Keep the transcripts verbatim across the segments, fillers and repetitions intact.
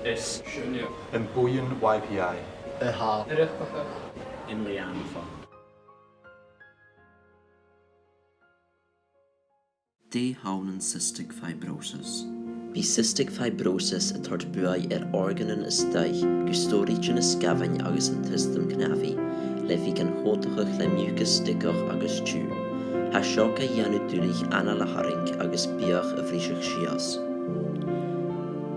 Is. Am buidheann Y P I. A tha. An Lìonfond. Dè th' ann an cystic fibrosis? Bidh cystic fibrosis a' toirt buaidh air organan a-staigh gu sònraichte na sgamhain agus an t-siostam cnàmhaidh, le figean còmhdachadh le mucus stiogadh agus tiugh. Tha seo ga dhèanamh duilich anail a tharraing agus biadh a bhriseadh sìos.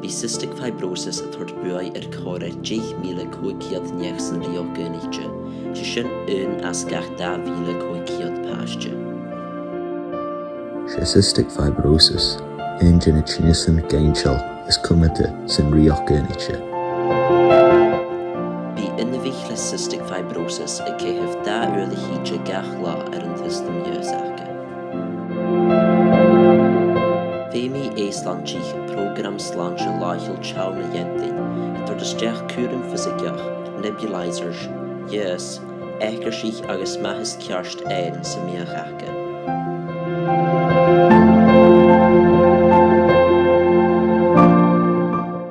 Bidh cystic fibrosis a' toirt buaidh air còrr air deich mìle còig ceud neach san Rìoghachd Aonaichte, 's e sin aon às gach dà mhìle còig ceud pàiste. 'S e cystic fibrosis aon de na tinneasan ginteil as cumanta san Rìoghachd Aonaichte. Bidh inbhich le cystic fibrosis a' caitheamh dà uair a thìde gach latha air an t-siostam iasgach. Feumaidh eucosainneach prògram slàinte làitheil teann a dhèanamh, a' toirt a-steach cùram fiosaigeach, nebulizers, iasg, eacarsaich agus mathas ceart aeir san t-suidheachadh.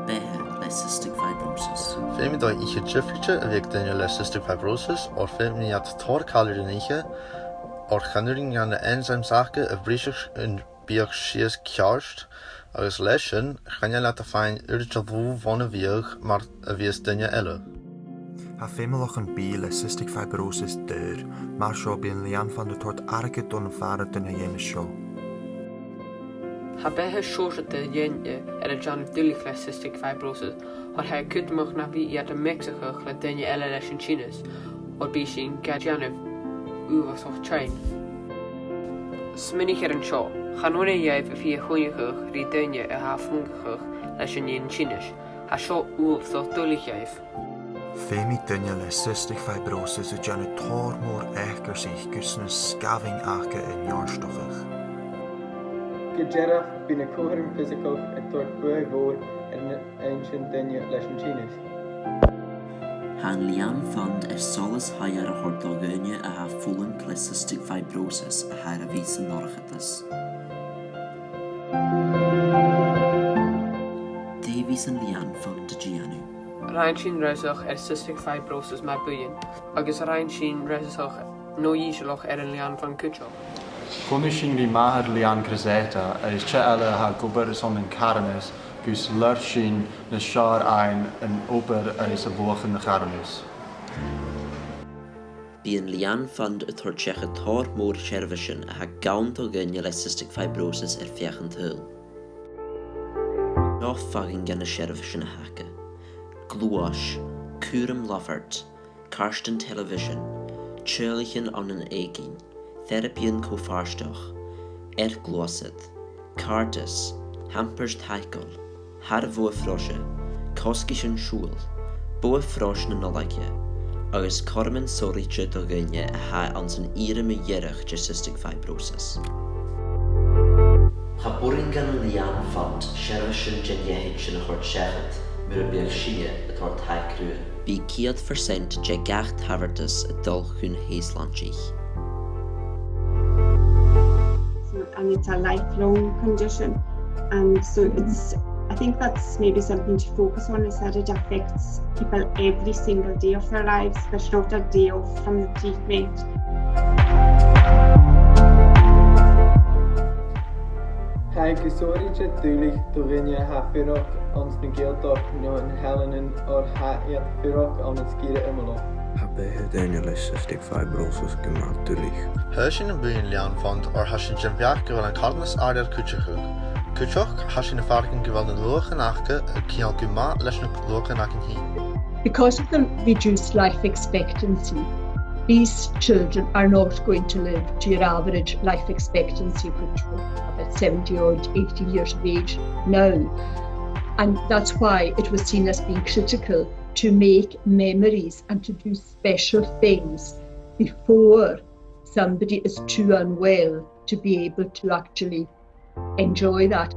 Beatha le cystic fibrosis. Feumaidh dòigh-obrach diofraichte a bhith aig daoine le cystic fibrosis, oir feumaidh iad tòrr càil air an oidhche, oir chan urrainn dha na enzymes aca a bhriseadh am biadh sìos ceart, agus leis sin, chan eil iad a' faighinn uiread de dhubh bhon a' bhiadh mar a bhios daoine eile. Tha feumalachdan bìdh le cystic fibrosis daor, mar seo bidh an Lìonfond a' toirt airgead dhan a' phàrant a dhèanamh seo. Tha beatha seòrsachadh dhaoine air an dèanamh duilich le cystic fibrosis, oir tha e cudromach nach bi iad a' mixeadh le daoine eile leis an tinneas, oir bidh sin ga dhèanamh uabhasach tinn. Smaoinich air an seo, chan urrainn dhaibh a bhith a' coinneachadh ri daoine a tha a' fulangadh leis an aon tinneas, tha seo uabhasach duilich dhaibh. Feumaidh daoine le cystic fibrosis a dhèanamh tòrr mòr eacarsaich gus na sgamhain aca a neartachadh. Gu dearbh, bidh na cùram fiosaigeach a' toirt buaidh mhòr air na aonan daoine leis an tinneas. Tha an Lìonfond air solas shàraichte a thoirt do dhaoine a tha a' fulang le cystic fibrosis a tha air a bhith san dorchadas. Dè bhios an Lìonfond a' dèanamh? Rinn sinn rannsachadh air cystic fibrosis mar bhuidheann, agus rinn sinn rannsachadh no dhìsealach air an Lìonfond cuideachd. Chluinneadh sinn ri màthair Lìon Cressida agus tè eile a tha ag obair airson an carthannas, gus leir sinn na seòrsa ann an obair agus a' bhuachaint na carthannas. Bidh an Lìonfond a' toirt seachad tòrr mòr sheirbheisean a tha gann do dhaoine le cystic fibrosis air feadh an t-saoghail. Seo fad na seirbheisean a th' aca: gluais, cùram labhairt, cartan telebhisean, teaghlaichean ann an èiginn, theiripidhean co-phàirteach, earc-ghluasad, càirdeas, hampers taiceil, thar bhogha-froise, cosgaisean-siubhail, bogha-frois na Nollaige, agus cothroman sònraichte do dhaoine a tha anns an ìre mu dheireadh de cystic fibrosis. Cha b' urrainn dhan Lìonfond seirbheisean den leithid sin a thoirt seachad mura biodh sinne a' toirt taic riutha. Bidh ceud percent de gach tabhartas a' dol chun eucosainneach. So, and it's a lifelong condition. And so it's, I think that's maybe something to focus on, is that it affects people every single day of their lives. There's not a day off from the treatment. Tha e gu sònraichte duilich do dhaoine a tha a' fuireach anns a' Ghàidhealtachd no an t-Eilean, oir tha iad a' fuireach ann an sgìre iomallach. Tha beatha dhaoine le cystic fibrosis gu math duilich. Thagh sinn am buidheann Lìonfond oir tha sinn den bheachd gu bheil an carthannas air ar cuideachadh. Cuideachd, tha sinn a' faireachdainn gu bheil na luachan aca a' ceangal gu math leis na luachan againn fhìn. Because of the reduced life expectancy, these children are not going to live to your average life expectancy, which would be about seventy odd, eighty years of age now. And that's why it was seen as being critical to make memories and to do special things before somebody is too unwell to be able to actually enjoy that.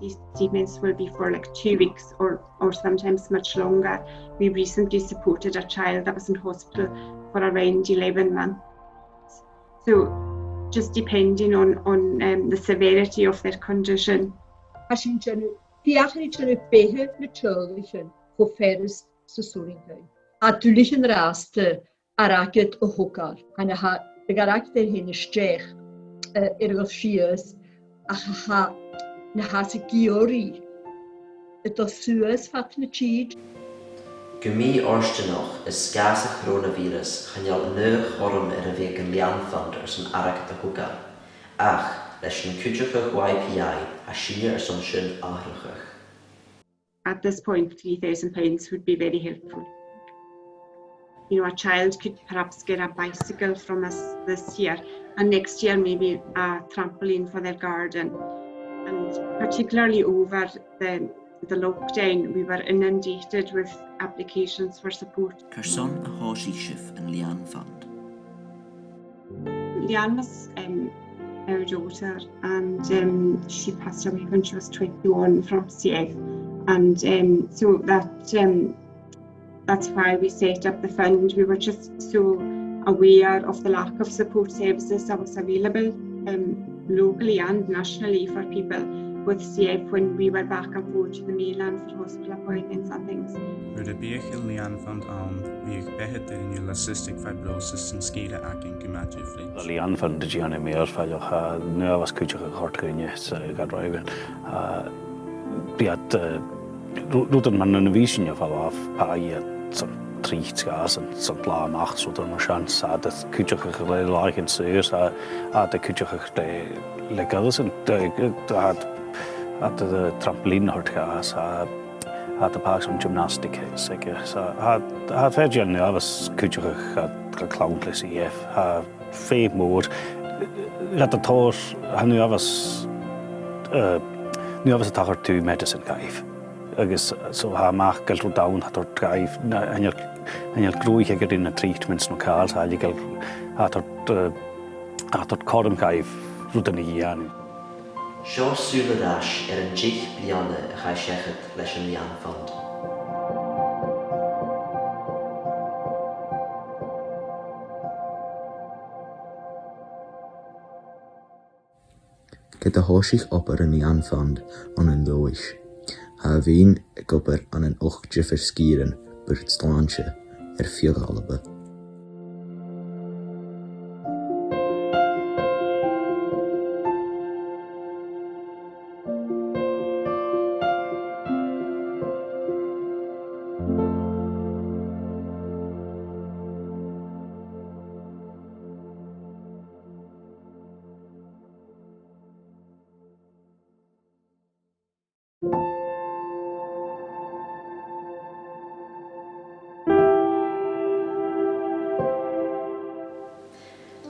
These treatments will be for, like, two weeks or, or sometimes much longer. We recently supported a child that was in hospital for around eleven months. So, just depending on, on, um, the severity of their condition. Tha sinn a' dèanamh Feuchainn ri beatha nan teaghlaichean cho furasta 's as urrainn dhuinn. A' dol an-dràsta airgead a thogail, chan eil, a' toirt airgead fhèin a-steach, eh, air a dhol sìos, ach tha, na tha sinn ag iarraidh a' dol suas fad na tìde. Gu mì-fhortanach, is gus an coronavirus, chan eil an aon chothrom air a bhith aig an Leanfund airson airgead a thogail. Ach, leis an cuideachadh Y P I, tha sinne airson sin atharrachadh. At this point, three thousand pounds would be very helpful. You know, a child could perhaps get a bicycle from us this year, and next year maybe a trampoline for their garden. And particularly over the, the lockdown, we were inundated with applications for support. Carson a thòisich sibh an Leanfund? Leanne was, um, our daughter, and, um, she passed away when she was twenty-one from C F. And, um, so that, um, that's why we set up the fund. We were just so aware of the lack of support services that was available, um, locally and nationally for people with C F when we were back and forth to the mainland for hospital appointments and things. Nuair a bhiodh an Leanfund ann, bhiodh beatha daoine le cystic fibrosis an sgìre againn gu math diofraichte. Tha an Leanfund a' dèanamh mòran fhèin, tha an uabhas cuideachaidh a tha a' tighinn às a' Ghàidhlig. A, bidh iad, eh, ru-, rudan mar na bhios sinn a' falbh, bidh iad san tric, san, san latha a-mach, 's rudan mar sin, 's tha iad a' cuideachadh le làithean saor, 's tha, tha iad a' cuideachadh le, le goireasan, le, le, tha iad, tha iad, eh, trampoline a thoirt dhaibh, 's tha, tha iad a' pàigheadh son gymnastic, 's aig, 's tha, tha, tha iad a' faighinn an uabhas cuideachaidh a, a chlann le C F, tha feum mòr, tha iad a' toirt, tha an uabhas, eh, an uabhas a' tachairt to medicine dhaibh. Agus so tha e math gu bheil rud ann a tha a' toirt dhaibh, na, chan eil, chan eil gruaig aig a' dèanamh na treatments no càil, 's tha e gu bheil, tha e a' toirt, eh, tha e a' toirt cothrom dhaibh rudan a dhèanamh. Seo sùil air ais air an deich bliadhna a chaidh seachad leis an Leanfund. Ged a thòisich obair an Leanfund ann an Leòdhas, tha e a' bhith ag obair ann an ochd diofar sgìrean bùrn slàinte air feadh Alba.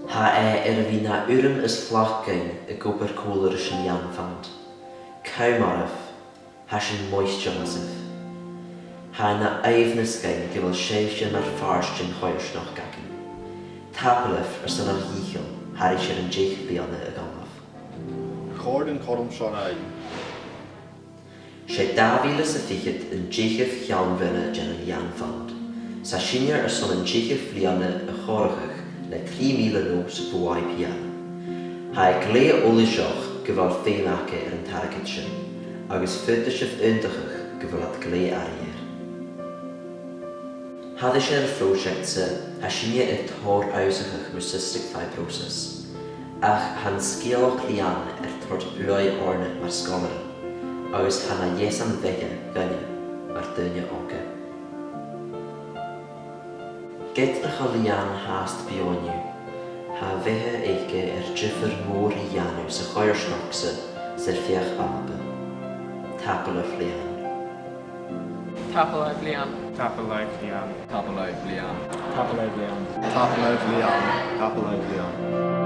Tha e air a bhith na urram is tlachd dhuinn ag obair còmhla ris an Leanfund. Coma oirbh, tha sinn moiteil asaibh. Tha e na aoibhneas dhuinn gu bheil sibhse mar phàirt den choimhearsnachd againn. Tapadh leibh airson ur dìcheall thairis air an deich bliadhna a dh'fhalbh. Chòrd an cothrom seo rinn. 'S e dà mhìle 's a fichead an deicheamh cheann-bhliadhna den Leanfund. 'S tha sinne airson an deicheamh bliadhna a chomharrachadh le trì mìle nòs bho Y P I. Tha e glè fhollaiseach gu bheil feum aca air an t-airgead sin, agus faodaidh sibh aontachadh gu bheil iad glè airidh air. Thairis air a' phròiseact-sa, tha sinne air tòrr ionnsachadh mu cystic fibrosis, ach tha an sgeulachd Leanne air toirt buaidh oirnne mar sgoilearan, agus tha na dheasan bheatha dhuinne mar daoine òga. Ged nach eil Leanne fhathast beò an-diugh, tha a bheatha aice air diofar mòr ri dhèanamh sa choimhearsnachd-sa 's air feadh Alba. Tapadh leibh, Leanne. Tapadh leibh, Leanne. Tapadh leibh, Leanne. Tapadh leibh, Leanne. Tapadh leibh, Leanne. Tapadh leibh, Leanne. Tapadh leibh, Leanne.